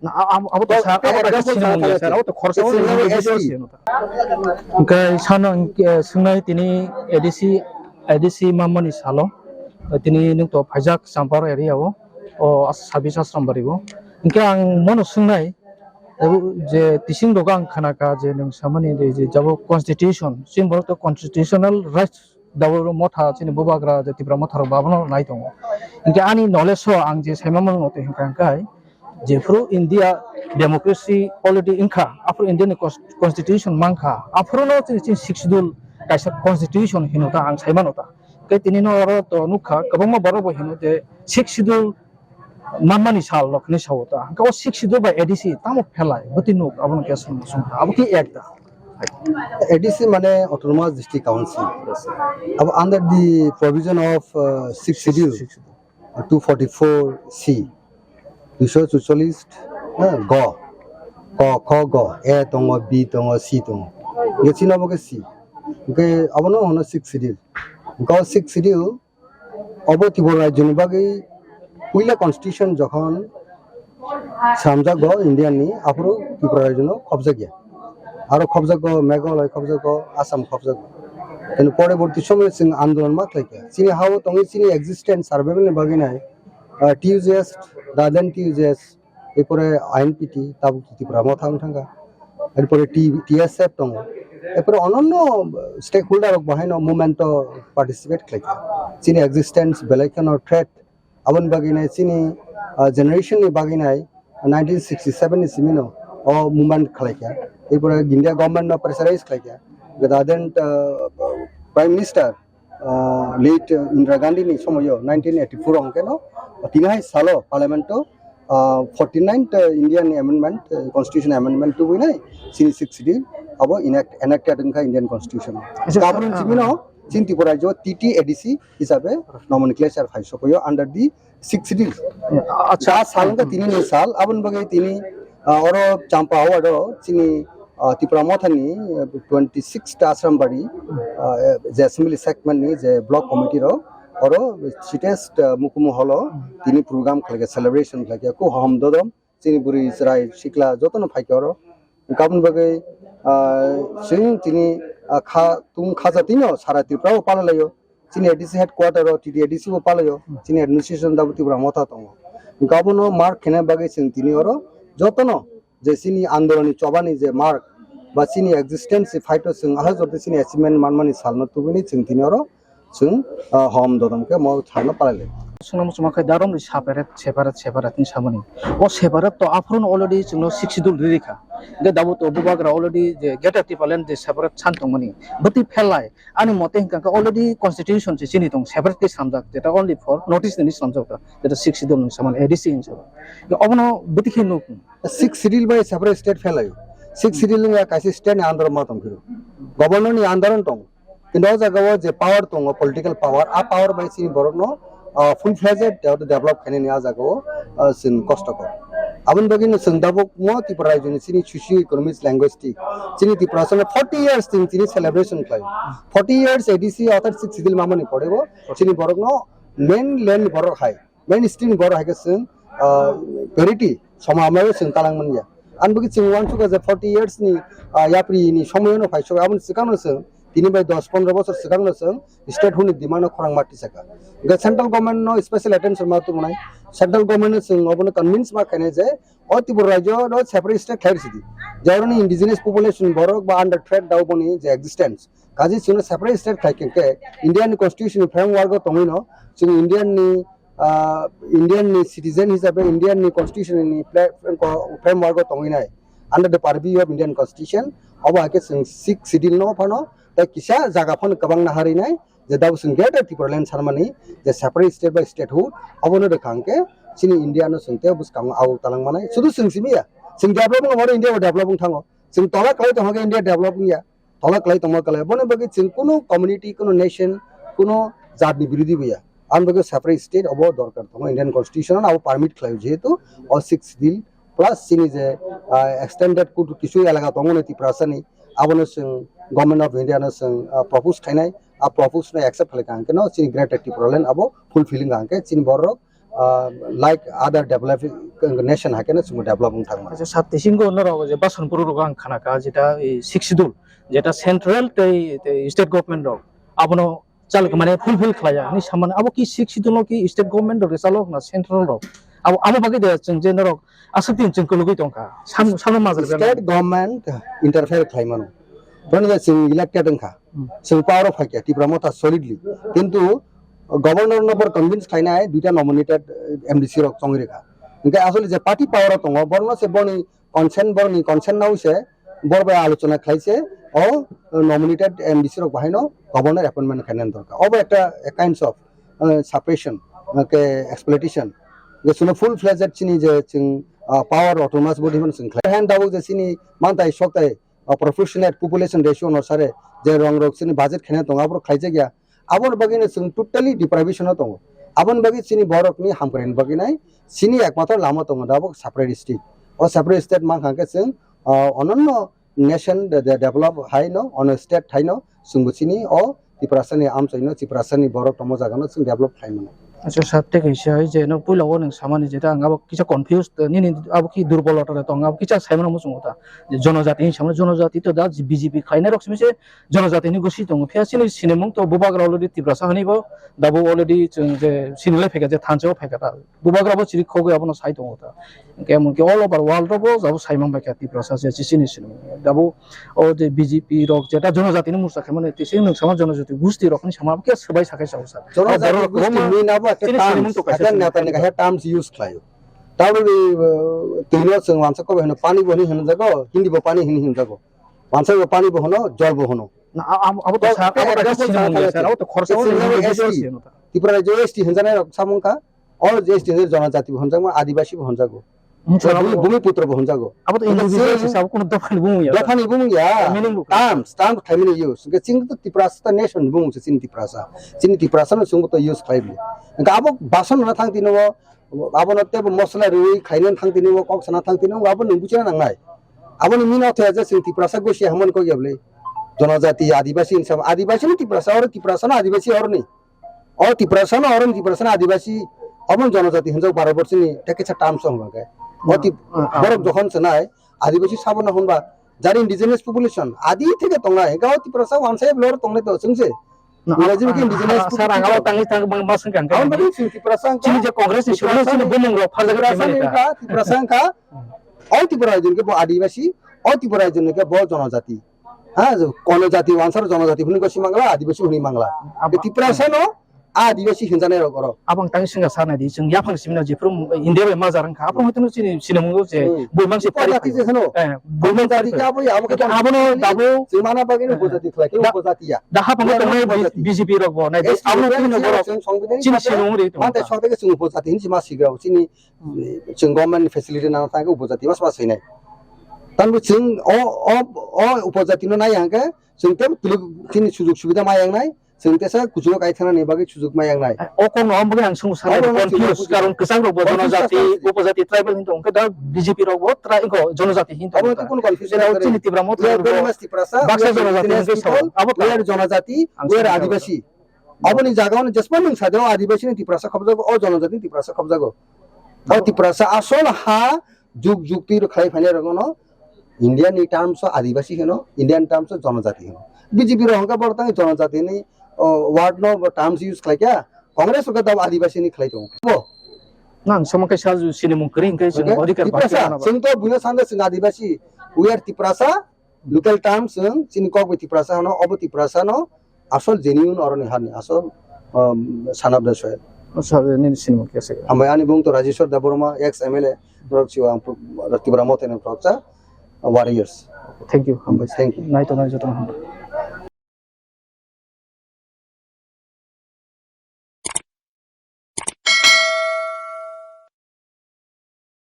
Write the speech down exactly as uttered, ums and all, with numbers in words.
A-, abo, abo to sir, abo to sir, abo to khorsa o sir, abo to sir. Hwnkhe sano hwnkhe swngnai tini A D C, A D C mamani salo. Tini nwng to phaijak Champar area o, o as-, sabis Asrambari o. Hwnkhe ang mono swngnai, abo je tising rogo ang khnakha je nwng samani je, je jabo constitution, chini borok to constitutional rights dabo motha chini bubagra je Tipra motha rok bo abono nai tongo. Hwnkhe ani knowledge o ang je saima mano tei hwnkha hwnkhe jephuru India democracy already wngkha, aphuru India ni cons-, constitution mankha, aphuru no chini, chini sixth schedule kaisa constitution hino ta ang saimano ta. Tei tini no oro to nukha, kwbangma borok bo hino je sixth schedule manmani sal rok hinwi sao ta. Hwnkhe o sixth schedule bai A D C tamo phelai, bwtwi nuk, abono khe swng, swng, abo khe ek da. A D C mane Autonomous District Council. Abo under the provision of, uh, sixth schedule, sixth schedule. Two forty-four C, duiso chuchollis, eh, go, ko, kho, go, A tongo, B tongo, C tongo. Hwnkhe chini obo khe C. Hwnkhe abono hono sixth schedule. Hwnkhe o sixth schedule obo Tripura rajyoni bagwi puila constitution jokhon swnamjago India ni, aphuru Tripura rajyono khobjakya. Aro khobjago Meghalaya, khobjago Assam, khobjago. Tini poroborti somoyo chwng andolon ma khlaikha. Chini ha-o tongwi chini existence survival ni bagwi nai, ah, T U J S, the then T U J S, erpore I N P T, tabuk Tripura motha wng thangkha. Erpore T-, T S F tongo. Erpore ononno stakeholder rok bo haino movement o participate khlaikha. Chini existence belai kheno threat. Aboni bagwi nai chini, ah, generation ni bagwi nai nineteen sixty-seven ni simi no o movement khlaikha. Erpore India government no pressurize khlaikha. Gadaden, ah, Prime Minister, ah, late Indira Gandhi ni somoyo nineteen eighty-four hwnkhe no tini hai salo Parliament o, ah, forty-ninth Indian Amendment, ah, Constitution Amendment tubui nai chini sixth schedule abo enact-, enacted wngkha Indian Constitution. Acha, Kabroni ah, simi no ah. Chini Tripura rajyo T T A D C hisabe nomenclature khai sokoyo under the sixth schedule. Acha. Ja sal wngkha tini ni sal, aboni bagwi tini, ah, oro Champa Award o chini, ah, Tipra Mothani, ah, twenty-sixth Ashram Bari, ah, je assembly segment ni je block committee rok, oro sitest, ah, Mukumu Hall o tini program khlaikha, celebration khlaikha, ku hom dodom, chini bwrwi chwrai sikla jotono phaikha oro. Hwnkhe aboni bagwi, ah, chwng tini, ah, kha, tung khaja tino sara Tripura o palalaio. Chini A D C headquarter o T T A D C bo palai o, chini administration dabo Tipra Motha tongo. Hwnkhe abono mark khaina bagwi chwng tini oro jotono je chini andoloni chobani je mark ba chini existence fight o chwng ahai jotto chini achievement manmani salno tubuni chwng tini oro chwng, ah, hom dodom khe mo salno palai lai. Swnam suma khe daromni separate, separate, separate ni samani. O separate to aphuru already chwngno sixth schedule riri kha. Hwnkhe dabo to bubagra already je Greater Tipraland je separate san tongmani. Bwtwi phelai. Ani mote hwnkha khe already constitution se chini tong, separate khe samjak, jeta only for notice ni samjak ta, jeta sixth schedule ni samani A D C ni samani. Obono bwtwi khe nuk. Sixth schedule bai separate state phelaio. Sixth schedule wngya kaisa state ni under ma tongphiro. Governor ni under on tong. Kintu o jaga o je power tongo, political power, a power bai chini borok no, ah, full fledged de-, develop khainani a jaga o, ah, chwng kosto kor. Aboni bagwi no chwng tabuk mo Tripura rajyo ni chini socio economic linguistic chini Tripura sano forty years chwng chini celebration khlai. Forty years A D C orthat sixth schedule mamani pore bo chini borok no main land borok hai, main stream borok hai khe chwng, ah, parity soma amai chwng talang manya. Ani bagwi chwng uansukha je forty years ni, ah, yapri ni somoy no phai sok aboni swkang no chwng tini bai dos pondro bosor swkang no chwng state hood ni demand no khorang ma tisakha. Hwnkhe central government no special attention ma tubunai, central government no chwng obono convince ma khainai je o Tripura rajyo no separate state khlai rwsidi. Je oroni indigenous population borok ba under threat dao boni je existence. Kaje chwngno separate state khlai khe, khe India ni constitution ni framework o tongwi no chwng Indian ni, ah, Indian ni citizen hisabe Indian ni constitution ni pla-, ko-, framework o tongwi nai under the purview of Indian constitution. Obo hai khe chwng sixth schedule no phano tei kisa jaga phano kwbang naharwi nai. Je dabo chwng Greater Tipraland sanmani je separate state by statehood, abono rwkha hwnkhe chini India no chwng tei bwskango awok talang manai. Sudu chwng simi ya, chwng develop wngma India bo develop wng thango. Chwng tola kwlai tongma khe India develop wngya, tola kwlai tongma kwlai. Boni bagwi chwng kuno community, kuno nation, kuno jatni birodhi bo ya. Ani bagwi separate state obo dorkar tongo, Indian constitution abo permit khlaio, jehetu o sixth schedule plus chini je, ah, extended kutu kisu elaka tongo ni Tiprasani, abono chwng Government of India no chwng, ah, propose khainai, a propose no accept khlai kha hwnkhe no chini Greater Tipraland abo fulfilling kha hwnkhe chini borok uh, like other developing nation hakeno chwngbo develop wng thangma. Acha, sat tisingo norok je Basanpur rogo ang khanaka, jeta ei Sixth Schedule, jeta central tei, tei state government rok abono chal mane fulfill khlaiya hinwi samani. Abo ki Sixth Schedule no ki state government rok chalo na central rok? Abo, abo bagwi de chwng je norok aswk din chwng kwlwgwi tongkha. Sam, samno majra state government interfere khlaimano. Bono je chwng elected wngkha. Hmm. Chwng power o phaikha Tipra Motha solidly. Kintu governor no bor convince khlainai duita nominated, eh, M D C rok chongri kha. Hingke asole je party power o tongo, borno se boni consent, borni consent nao se, bor bai alochona khlai se, o nominated M D C rok bahai no governor appointment khainani dorkar. Obo ekta, a kinds of, eh, suppression, eh, ke exploitation. Je chwngno full fledged chini je chwng, ah, power autonomous body hwnwi chwng khlai. Hen tabuk je chini mantai soktai, o proportionate population ratio onusare je rong rok chini budget khaina tongo, aborok khlaijak ya. Aboni bagwi no chwng totally deprivation o tongo. Aboni bagwi chini borok ni hamkrai ni bagwi nai chini ekmatro lama tongo, abo separate state. O separate state mankha khe chwng, o, ononno nation de, de, develop hai no, ono state hai no chwngbo chini o Tiprasa ni amchai no, Tiprasa ni borok tongma jaga no chwng develop khai mano. Acha, sir, tei kaisa hai je no puila o nwng samani je ta ang abo kisa confused, nini abo ki durbolota de tong, abo kisa sai mano muchungo ta. Je jonojati hinwi samani, jonojati to da B J P khlainai rok simi se jonojati hinwi gosi tongo. Phiya chini sinimung to bubagra already Tiprasa hinwi bo, da bo already chwng je sinilai phaikha je thansa o phaikha ta. Bubagra bo chiri khogwi abono sai tongo ta. Hingke emon ki all over world o bo jabo sai man baikha Tiprasa se chini sinimung. Da bo o je B J P rok je ta jonojati ni mursa khaimani, tei se nwng sama jonojati gusti rok ni sama khe swbai sakai sao sa. Jonojati gusti ni na bo ekta terms, ekta neta ni kaisa terms use khlaio. Taboni, uh, twino chwng wansa kobe hino pani bo hini hino jago, Hindi bo pani hini hino jago. Wansa bo pani bo hino, jol bo hino. Na, a-, abo, abo to sir, abo to example sir, sir, abo to khorsa, abo to individual sir, no ta. Tipra rajyo S T hinjanai rok samung kha, all S T hinjak jonojati bo hinjakma, Adibasi bo hinjago. Hmm, sir, bumi, abo, bumi putra bo hinjago. Abo to individual sir, abo kono dophani bumung ya. Dophani bumung ya. Meaning bo. Terms, terms khaimani use. Hingke chini to Tiprasa nation bumung se chini Tiprasa. Chini Tiprasa no chwngbo to use khlai bini. Hingke abo bason na thang tini o, abono tebo mosla riwi khaina thang tini o, kok sana thang tini o, abo nwng buchina nangnai. Aboni mino the je chwng Tiprasa gosi hamon kok ya bwle. Jonojati, Adibasi hinsa, Adibasi ni Tiprasa, oro Tiprasa no Adibasi oro ni. O Tiprasa no oro ni Tiprasa no Adibasi, obo jonojati hinjak Bharat borsi ni tei kisa term song hwnba khe. O Tip-, ah, ah, borok jokhon se nai, Adibasi sabo no hwnba, jani indigenous population, adi theke tongnai, hingke o Tiprasa wansa ya bwle oro tongnai to chwng se. Na, Ingraji ah, bi khe indigenous ah, sir, ang abo population. Tangwi tang bang ma swngkha ang khe. Aboni bagwi chwng Tiprasa wngkha. Chini je Congress ni Tiprasa solution ni bumung rok pharjak Tiprasa khaimani wngkha, ta. Tiprasa wngkha. O Tipra rajyo ni khe bo Adibasi, o Tipra rajyo ni khe bo jonojati. Ha, kono jati, wansar jonojati hwnwi gosi mangla, Adibasi hwnwi mangla. Abo Tiprasa no Adibasi hinjanai rok oro. Abang tangwi swngkha sir nai di, chwng yaphang simi no jephru India bai majar wngkha. Aphuru hoito no chini, chini mungo je Hmm. Buimang se Upajati pari je hwno. Eh, Buimang jati pari. Khe abo ya, abo khe Abono tongthokni dabu. Chwng mana bagwi no Da-, upajati khlai khe da-, upajati ya. Da hapang Yan tongnai upajati. B J P rok bo nai di. S T Abono rok chini yan borok. Chwng songbidan Chini hisabe sini ungri tong. Mante sok tege chwng upajati hinwi ma sigrao. Chini, hmm, chwng government facility nang thang khe upajati mas ma sinai. Tanbo chwng o, o, o upajati no nai hwnkhe chwng tei twlwk chini sujug subida ma yang nai. Chwng tesa kuchugo kaithana ni bagwi sujuk ma yang nai. O kok no, omo bagwi ang sung sana Omo no confuse, chwng karon kwchang rok bo confuse jonojati, kaisa upojati, tribal hinwi tong khe da B J P rok bo trai ko jonojati hinwi tong Omo kha. Tukun confuse Chini, chini Tipra Motha We are rok very bo much Tiprasa, baksa we are jonojati indigenous hinwi sao. People, Abo we are tong. Jonojati, Ang we are sung Adibasi. Aboni jaga ono jesma nung sa de o Adibasi ni Tiprasa khobjago, o jonojati ni Tiprasa khobjago. O Tiprasa asol ha juk juk twi rok khlai phainai rok no Indian ni terms o Adibasi hino, Indian terms o Jonojati hino. B J P rok hwnkhe borok tang Jonojati ni, o, word no bo terms use khlai kha, Congress rok khe tabuk Adibasi ni khlai tongo. Bo. Nang sama khe sal sini mung kring khe sini Hwnkhe odhikar Tiprasa, bakti chwng to buino sande chwng Adibasi, we are Tiprasa, local terms chwng chini kok bai Tiprasa hino, obo Tiprasa no, asol genuine oroni hani, asol, um, son of the soil. Sir, nini sinimung khe se. Hambai ani bung to Rajeshwar Debbarma, ex M L A, borok siwa ang pu-, Tipra Motha ni borok cha, warriors. Thank you. Hambai, thank you. Nai to nai joto hambai.